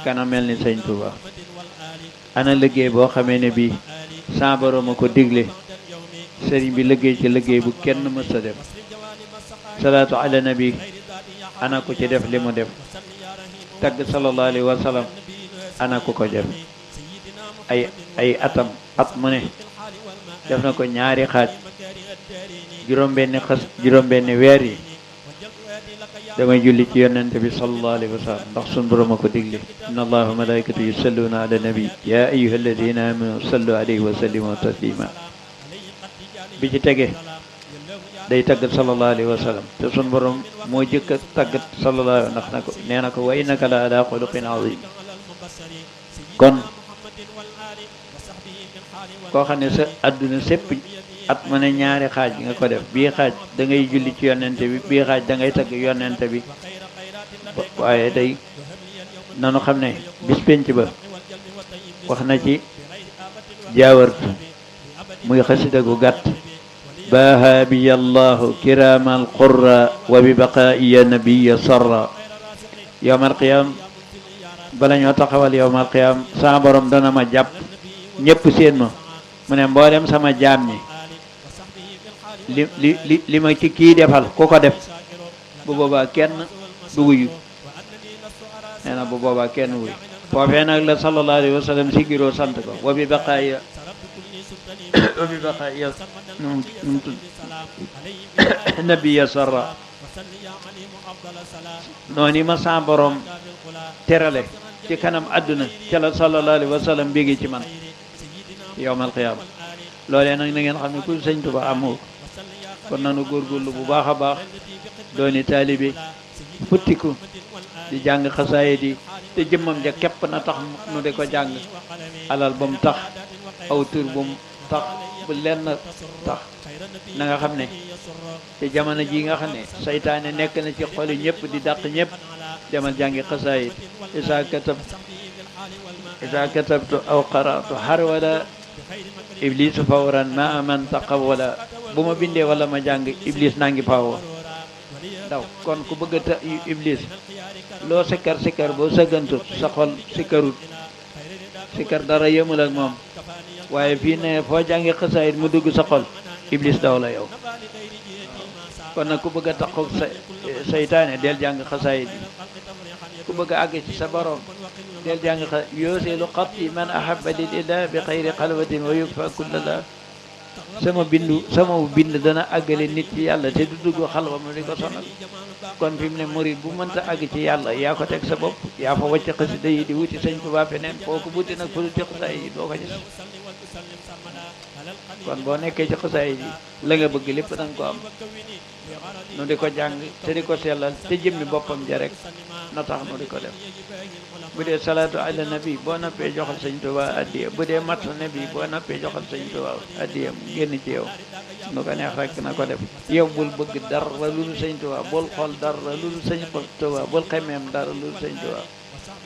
kana mel ni sëñ Tuuba ana liggéey boo xamee ne bii sa borom a ko digle sëriñ bi liggéey ci liggéey bu kenn mës a def salaatu ala nabi ana ko ci def li mu def tagg sallallahu alayhi wa sallam ana ko ko def ay atam at mu ne def na ko ñaari xaaj juróom-benni weer yi damay julli ci yonente bi sallallahu alayhi wa sallam ndax sun borom a ko digle inna allaha wa malaikatu yusalluna ala nabi ya ayyuha alladina amanu sallu alayhi wa sallimu taslima bi ci tege day taggat sallallahu alayhi wa sallam te sun borom moo jëkk a taggat sallallahu ndax na ko nee na ko wa innaka la ala xuluqin azim kon koo xam ne sa adduna sépp at mu ne ñaari xaaj nga ko def bii xaaj da ngay julli ci yonente bi bii xaaj da ngay tagg yonente bi waaye day nanu xam ne bis penc ba wax na ci jaawartu muy xasida gu gàtt baaha biya allahu kirama alqurra wa bi baqaiya nabiya sarra yowmal qiyam bala ñoo taxawal yowmal qiyam sama borom dana ma jàpp ñëpp seen ma mu ne mboolem sama jaam ñi li ma ci kii defal ku ko def bu boobaa kenn du wuyu nee na bu boobaa kenn wuyu foofee nag la sallallahu alayhi wa sallam si giroo sant ko wa bi baqaaya num tudd nabiya sarra noonu ma sa borom terale ci kanam àdduna ca la sallallahu alayhi wa sallam bigi ci man yowmal qiyaama loolee nag na ngeen xam ne ku sëñ Tuba amoo kon nanu góorgóorlu bu baax a baax dooni taalibe futtiku di jàng xasaayid yi te jëmmam ja képp na tax nu di ko jàng alal ba mu tax aw tur bu mu tax bu lenn tax na nga xam ne te jamono ji nga xam ne saytaane nekk na ci xoli ñëpp di dàq ñëpp demal jàngi xasaayid isa katabtu aw qara'tu harwala iblisu fawran ma aman taqawwala bu ma bindee wala ma jàng iblis naa ngi paawoo ndaw kon ku bëgg a ta iblis loo sikkar boo sëggantut sa xol sikkar dara yëmul ak moom waaye fii ne foo jàngi xasaayit mu dugg sa xol iblis daw la yow kon nag ku bëgg a taxoog saytaane del jàng xasaayit yi ku bëgg a àgg ci sa borom del jàng yoosilu xatti man ahabba lillah bi xayri xalwatin wa yukfa kulla la sama bind dana àggale nit ci yàlla te du dugg xalwa mu di ko sonal kon fi mu ne murid bu mënta àgg ci yàlla yaa ko teg sa bopp yaa fa wàcc xasida yi di wuti sëñ Tuubaa feneen foo ko wuti nag fu dul ci xasaay yi doo ko gis kon boo nekkee ci xasaay yi la nga bëgg lépp danga ko am nu di ko jàng te di ko sellal te jëmmi boppam ja rek na tax nu di ko def bu dee salaatu ala nabi boo noppee joxal sëñ Tuubaa addiya bu dee mat nabi boo noppee joxal sëñ Tuubaa addiya mu génn ci yow nu ko neex rek na ko def yow bul bëgg dara lu dul sëñ Tuubaa bul xool dara lu dul sëñ Tuubaa bul xemeem dara lu dul sëñ Tuubaa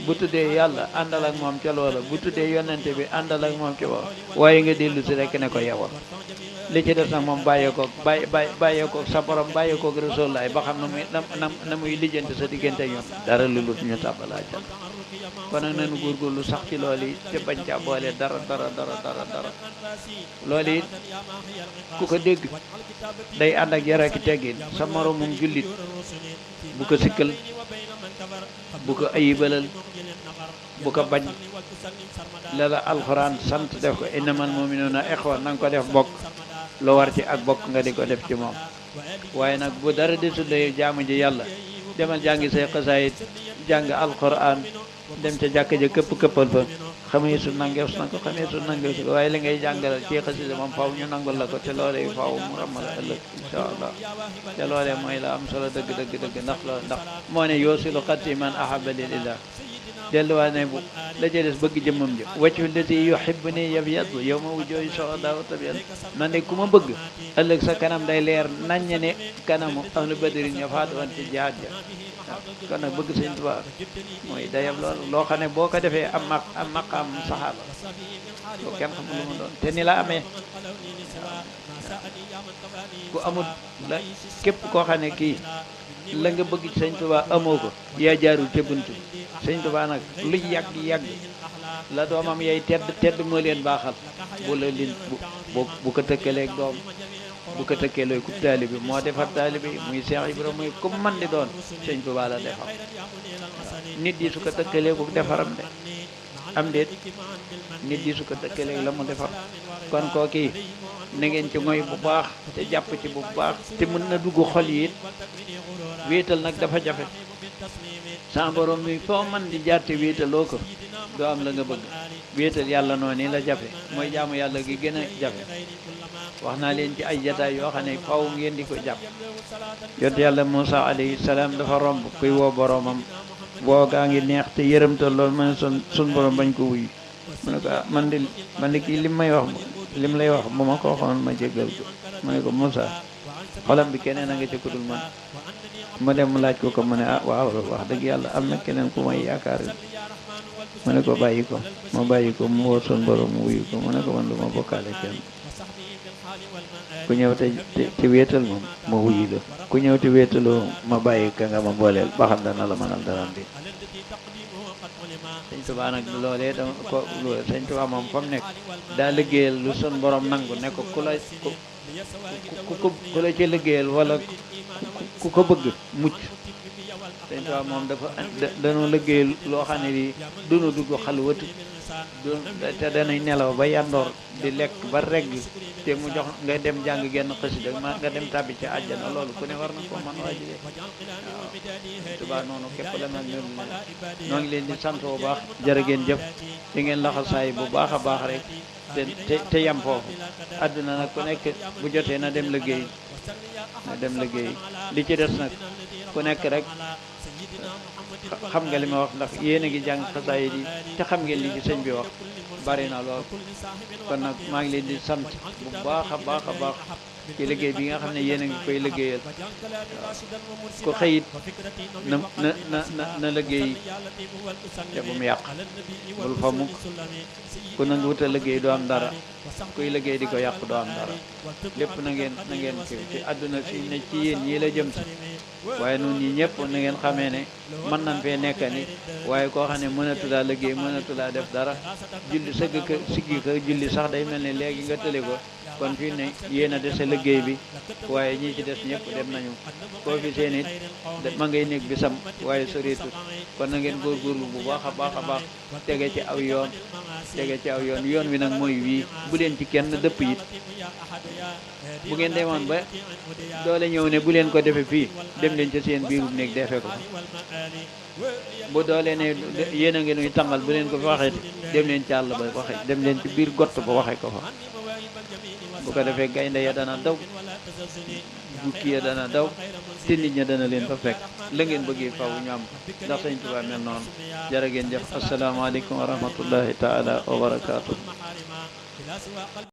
bu tuddee yàlla àndal ak moom ca loola bu tuddee yonente bi àndal ak moom ca loola waaye nga dellu si rek ne ko yewal li ci def nag moom bàyyeekoog sa borom bàyyeekoog Rasulullaay ba xam na muy lijjanti sa diggante ñoom dara lu lut ñu tàbbalaa ca kon nag nañu góorgóorlu sax ci loolu yi te bañ caa boole dara loolu it ku ko dégg day ànd ak yar ak teggin sa moromum jullit bu ko sikkal bu ko ayibalal bu ko bañ la la alxuraan sant def ko innamal mu'minuuna ixwa na nga ko def bokk loo war ci ak bokk nga di ko def ci moom waaye nag bu dara desul lay jaamu ji yàlla demal jàngi say xasaayit jàng alxuraan dem ca jàkka ja këppal fa xamee su nangees na ko xamee su nangees ko waaye li ngay jàngalal ci xasida moom faaw ñu nangul la ko te loolee faaw mu ramal ëllëg insha allah te loolee mooy la am solo dëgg ndax moo ne yoosilu xatti man ahabba lillah delluwaa ne bu la ca des bëgg jëmmam ji waccu lati yuhibbu ni yabyadu yow ma wujjooyu soxla wa tabyad man de ku ma bëgg ëllëg sa kanam day leer naññ ne kanamu ahlu badrin ña faatu woon ci jihaad ja waaw kon nag bëgg sëñ Tuubaa mooy dayab loolu loo xam ne boo ko defee am maqaam saxaaba loo kenn xamul lu mu doon te ni la amee ku amul la képp koo xam ne kii la nga bëgg ci sëñ Tuubaa amoo ko yaa jaarul ca bunt bi sëñ Tuubaa nag lu yàgg la doomam yay tedd moo leen baaxal bu la lin bu ko tëkkaleeg doom bu ko tëkkalee ku taalibe moo defar taalibe yi muy Cheikh Ibrahima muy ku man di doon sëñ Tuubaa la defar nit yi su ko tëkkalee ku defaram de am déet nit yi su ko tëkkalee la mu defar kon kooki na ngeen ci ngoy bu baax te jàpp ci bu baax te mën na dugg xol yi it wéetal nag dafa jafe sa borom mi foo man di jaar te wéetaloo ko doo am la nga bëgg wéetal yàlla noonu la jafe mooy jaamu yàlla gi gën a jafe wax naa leen ci ay jataay yoo xam ne faw ngeen di ko jàpp yont yàlla Muusa alayhi salaam dafa romb kuy woo boromam woo gaa ngi neex te yërëmtal loolu ma ne sun borom bañ ko wuyu mu ne ko man de kii lim lay wax bu ma ko waxoon ma jéggal ko mu ne ko Muusa xolam bi keneen a nga ci kudul man mu dem mu laaj ko mu ne waaw wax dëgg yàlla am na keneen ku may yaakaar mu ne ko bàyyi ko ma bàyyi ko mu woo sun borom mu wuyu ko mu ne ko man du ma bokkaale kenn ku ñëw te wéetal moom ma wuyu la ku ñëw te wéetaloo ma bàyyi ka nga ma booleel ba xam dana la mënal dara bi sëñ Tuubaa nag loolee dama ko sëñ Tuubaa moom fa mu nekk daa liggéeyal lu sun borom nangu ne ko ku la ci liggéeyal wala ku ko bëgg mucc sëñ Tuubaa moom dañoo liggéeyal loo xam ne di dunu dugg xalwatu te danañ nelaw ba yandoor di lekk ba regg te mu jox nga dem jàng genn xasida nga dem tàbbi ci àjjana loolu ku ne war na ko man waajile waaw Tuubaa noonu képp la mel ne noo ngi leen di sant bu baax jërë ngeen jëf di ngeen laxasaay bu baax a baax rek te yam foofu àdduna nag ku nekk bu jotee na dem liggéey li ci des nag ku nekk rek xam nga li ma wax ndax yéen a ngi jàng xasaay yi te xam ngeen li ci sëñ bi wax bari na lool kon nag maa ngi leen di sant bu baax a baax ci liggéey bi nga xam ne yéen a ngi koy liggéeyal ko xëyit na liggéey te bu mu yàq bul fa mukk ku nangu wut a liggéey doo am dara kuy liggéey di ko yàq doo am dara lépp na ngeen kii ci àdduna fi ne ci yéen ñii la jëm si waaye nun ñi ñëpp na ngeen xamee ne mën nañ fee nekk ni waaye koo xam ne mënatulaa liggéey mënatulaa def dara julli sëgg ka siggi ka julli sax day mel ne léegi nga tële ko kon fii ne yéen a dese liggéey bi waaye ñii ci des ñëpp dem nañu koo fi seen it ma ngay nekk bisam waaye soreetut kon na ngeen góorgóorlu bu baax a baax tege ci aw yoon yoon wi nag mooy wii bu leen ci kenn dëpp it bu ngeen demoon ba doole ñëw ne bu leen ko defe fii dem leen ca seen biirum néeg defee ko bu doole ne yéen a ngi nuy tàngal bu leen ko fa waxee dem leen ci àll ba waxe dem leen ci biir gott ba waxe ko fa bu ko defee gaynde ya dana daw bukki ya dana daw te nit ña dana leen fa fekk la ngeen bëggee faw ñu am ndax sëñ Tuubaa mel noonu jërë ngeen jëf asalaamaaleykum wa rahmatullahi taala wa barakaatu